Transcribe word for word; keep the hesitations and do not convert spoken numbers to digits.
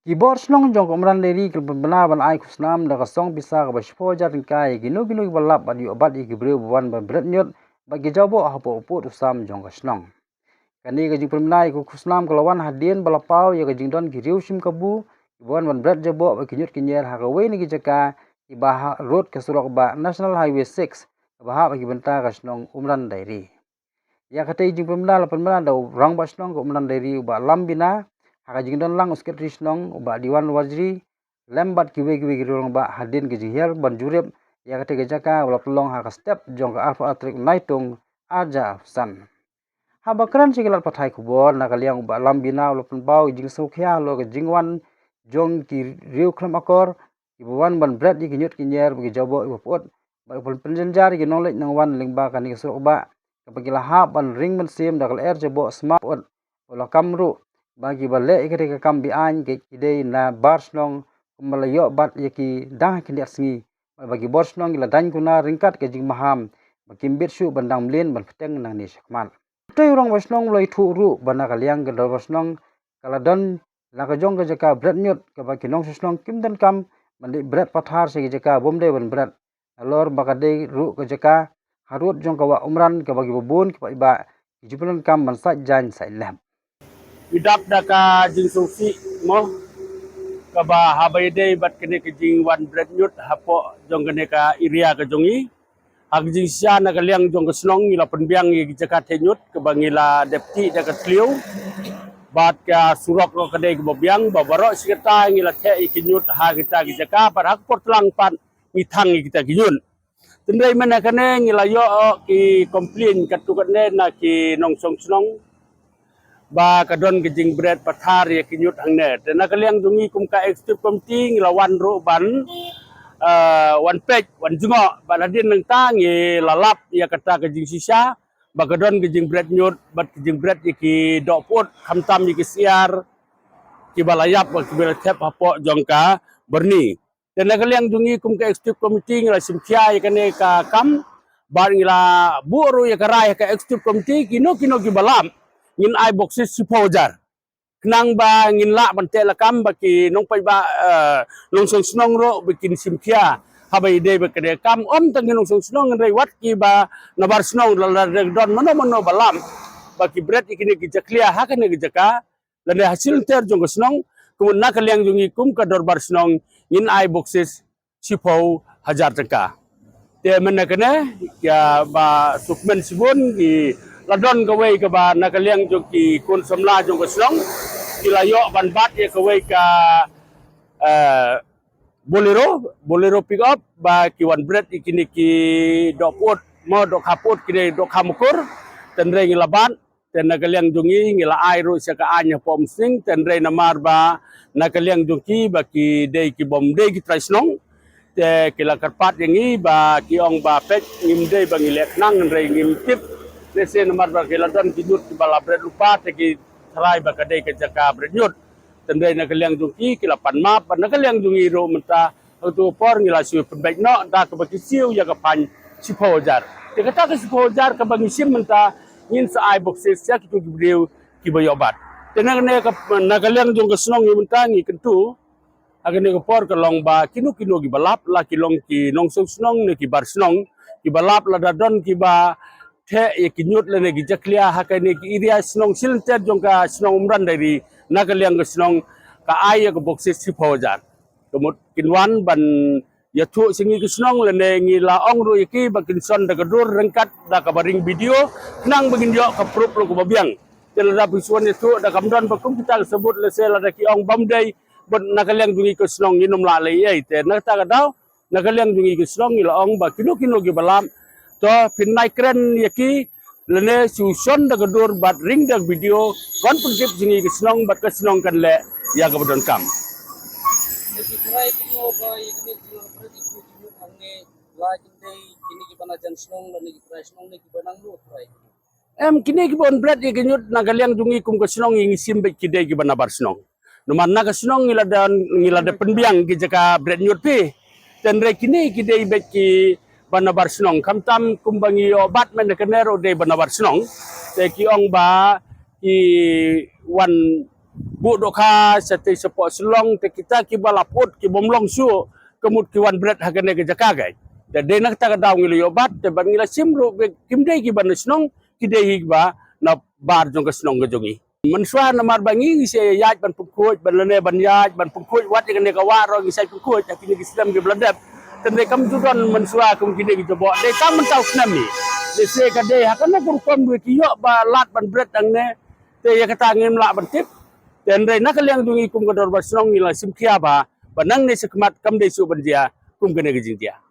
Ki bor shnong jong ka Umran Dairy ki la pynbna ban ai khusnam da ka song pisa kaba shiphew hajar tyngka ïa kino kino kiba lap bad ïoh bat ïa ki briew ba wan ban bret ñiut bad ki jaboh hapoh u pud u sam jong ka shnong. Kane ka jingpynbna ïa ka khusnam ka la wan hadien ba la paw ïa ka jingdon ki riew shim kabu kiba wan ban bret jaboh bad ki ñiut ki ñier ha kawei na ki jaka kiba ha rud ka surok bah National Highway six kaba hap ha ki bynta ka shnong Umran Dairy. Ïa katei ka jingpynbna la pynbna da u rangbah shnong ka Umran Dairy u Bah Lambina, ha ka jingdon lang u sekretari shnong u Bah Diwan Warjri lem bad kiwei kiwei ki rangbah hadien ka jinghiar ban jurip ïa katei ka jaka ba la pynlong ha ka step jong ka arphew ar tarik Naitung arhajar arphew san. Haba kren sha ki lad pathai khubor na ka liang u Bah Lambina u la pynpaw ïa ka jingsngewkhia halor ka jingwan jong ki riew khlem akor kiba wan ban bret ïa ki ñiut ki ñier bad ki jaboh kiba pyut bad u pynjynjar ïa ki nongleit nongwan lyngba kane ka surok bah kaba ki la hap ban ring mynsiem da ka lyer jaboh sma pyut. U la kam ruh ba kiba leh ïa katei ka kam be-aiñ ki dei na bar shnong kumba la ïoh bat ïa ki dang ha khyndiat sngi bad ba ki bor shnong ki la daiñ kuna ryngkat ka jingmaham ba kim bit shuh ban dang mlien ban bteng nangne shakhmat. Utei u rangbah shnong u la ïathuh ruh ba na ka liang ka dorbar shnong ka la don la ka jong ka jaka bret ñiut kaba ki nongshong shnong kim donkam ban leit bret pathar sha ki jaka bym dei ban bret halor ba ka dei ruh ka jaka harud jong ka wah Umran kaba kiba bun ki paidbah ki ju pyndonkam ban sait jaiñ sait lep. Ngi dap da ka jingsngewsih mo kaba haba ïadei bad kane ka jingwan bret ñiut hapoh jong kane ka area ka jong ngi. Ha ka jingshisha na ka liang jong ka shnong ngi la pynbiang ïa ki jaka theh ñiut kaba ngi la dep tih da ka thliew bad ka surok ruh ka dei kaba biang ba baroh shi katta ngi la theh ïa ki ñiut ha kita ki jaka bad ha ka por tlang pat ngi thang ïa kita ki ñiut. Tynrai mynne kane ngi la ïoh ki complain katto katne na ki nongshong shnong ba ka don ka jingbret pathar ïa ki ñiut hangne. Te na ka liang jong ngi kum ka executive committee ngi la wan ruh ban, eh, wan peit wan jngoh bad hadien nangta ngi la lap ïa kata ka jingshisha ba ka don ka jingbret ñiut bad ka jingbret ïa ki doh pyut khamtam ïa ki syiar kiba la ïap bad kiba la thep hapoh jong ka byrni. Te na ka liang jong ngi kum ka executive committee ngi la shim khia ïa kane ka kam bad ngi la buh ruh ïa ka rai ha ka executive committee kino kino kiba lap ngin ai boksis shiphew hajar. Khnang ba ngin lah ban teh lakam ba ki nongpaidbah, eh, nongshong shnong ruh ba kin shim khia haba ïadei bad kane ka kam. Ym tang ki nongshong shnong hynrei wat kiba nabar shnong lada don mano mano ba lap ba ki bret ïa kine ki jakhlia ha kane ka jaka lane ha shilynter jong ka shnong, kumno na ka liang jong ngi kum ka dorbar shnong ngin ai boksis shiphew hajar tyngka. Te mynne kane ïa ba sukmen shibun ki la don kawei kaba na ka liang jong ki khun samla jong ka shnong ki la ïoh ban bat ïa kawei ka, eh, Bolero, Bolero pick up ba ki wan bret ïa kine ki doh pyut mo doh kha pyut kine doh kha mukur. Tynrai ngi la bat Te na ka liang jong ngi ngi la ai ruh sha ka aiñ hapoh Umsning, te hynrei namar ba na ka liang jong ki ba ki dei ki bym dei ki trai shnong. Te ki la kyrpad ïa ngi ba ki ong ba peit ngim dei ba ngi leh khnang hynrei ngim tip. Lehse namar ba ki la don ki ñiut kiba la bret lypa te ki tharai ba ka dei ka jaka bret ñiut. Te hynrei na ka liang jong ki ki la pan map, bad na ka liang jong ngi ruh mynta ha kato ka por ngi la shu pynbeit noh da kaba ki siew ïa ka fine shiphew hajar. Te kata ka shiphew hajar kaba ngi shim mynta ngin sa ai boksis sha kito ki briew kiba ïoh bat. Te na kane ka, na ka liang jong ka shnong ngi mynta ngi kyntu ha kane ka por ka long ba kino kino kiba lap, la ki long ki nongshong shnong ne ki bar shnong, kiba lap lada don kiba theh ïa ki ñiut lane ki jakhlia ha kane ki area shnong shilynter jong ka shnong Umran Dairy, na ka liang ka shnong ka ai ïa ka boksis shiphew hajar. Ka mut kin wan ban ïathuh sha ngi ka shnong lane ngi la ong ruh ïa ki ba kin shon da ka dur ryngkat da kaba ring video khnang ba ngin ïoh ka proof ruh kaba biang. Te lada phi shu wan ïathuh da kam don ba kum kita ka sabut lehse lada ki ong bym dei, bad na ka liang jong ngi ka shnong ngin ym lah leh ei ei. Te na kata ka daw na ka liang jong ngi ka shnong ngi la ong ba kino kino kiba lap to phin nai kren ïa ki lane shu shon da ka dur bad ring da ka video ban pyntip jong ngi ka shnong bad ka shnong kan leh ïa kaba donkam. Ki trai kino ba ïa kine ki trai kino hangne la kin dei kine kiba na jan shnong lane ki trai shnong ne kiba nang no trai. Em, kine kiba wan bret ïa ki ñiut na ka liang jong ngi kum ka shnong ngi shim beit ki dei kiba nabar shnong. Namar na ka shnong ngi la da, ngi la da pynbiang ki jaka bret ñiut phi. Te hynrei kine ki dei beit kiba nabar shnong. Khamtam kumba ngi ïoh bat mynne kane ruh dei ba nabar shnong. Te ki ong ba ki wan buh dohkha shatei shapoh Shillong, te kita kiba la put ki bym long shuh ka mut ki wan bret ha kane ka jaka ka. Te dei na kata ka daw ngi la ïoh bat, te ban ngi la shim ruh ba kim dei kiba na shnong, ki dei hi kiba na bar jong ka shnong ka jong ngi. Mynshuwa namar ba ngi ngi sa ïaid ban pynkhuid, ban lane ban ïaid ban pynkhuid, wat ïa kane ka wah ruh ngi sa pynkhuid ha kine ki snem kiba la dep. Te dei kam ju don mynshuwa kum kine ki jaboh, dei tang mynta u snem hi. Dei se ka dei ha kano ka rukom ruh ki ïoh ba lad ban bret hangne. Te ïa kata ngim lah ban tip. Te hynrei na ka liang jong ngi kum ka dorbar shnong ngi la shim khia ba, ba nangne shakhmat kam dei shuh ban jia kum kane ka jingjia.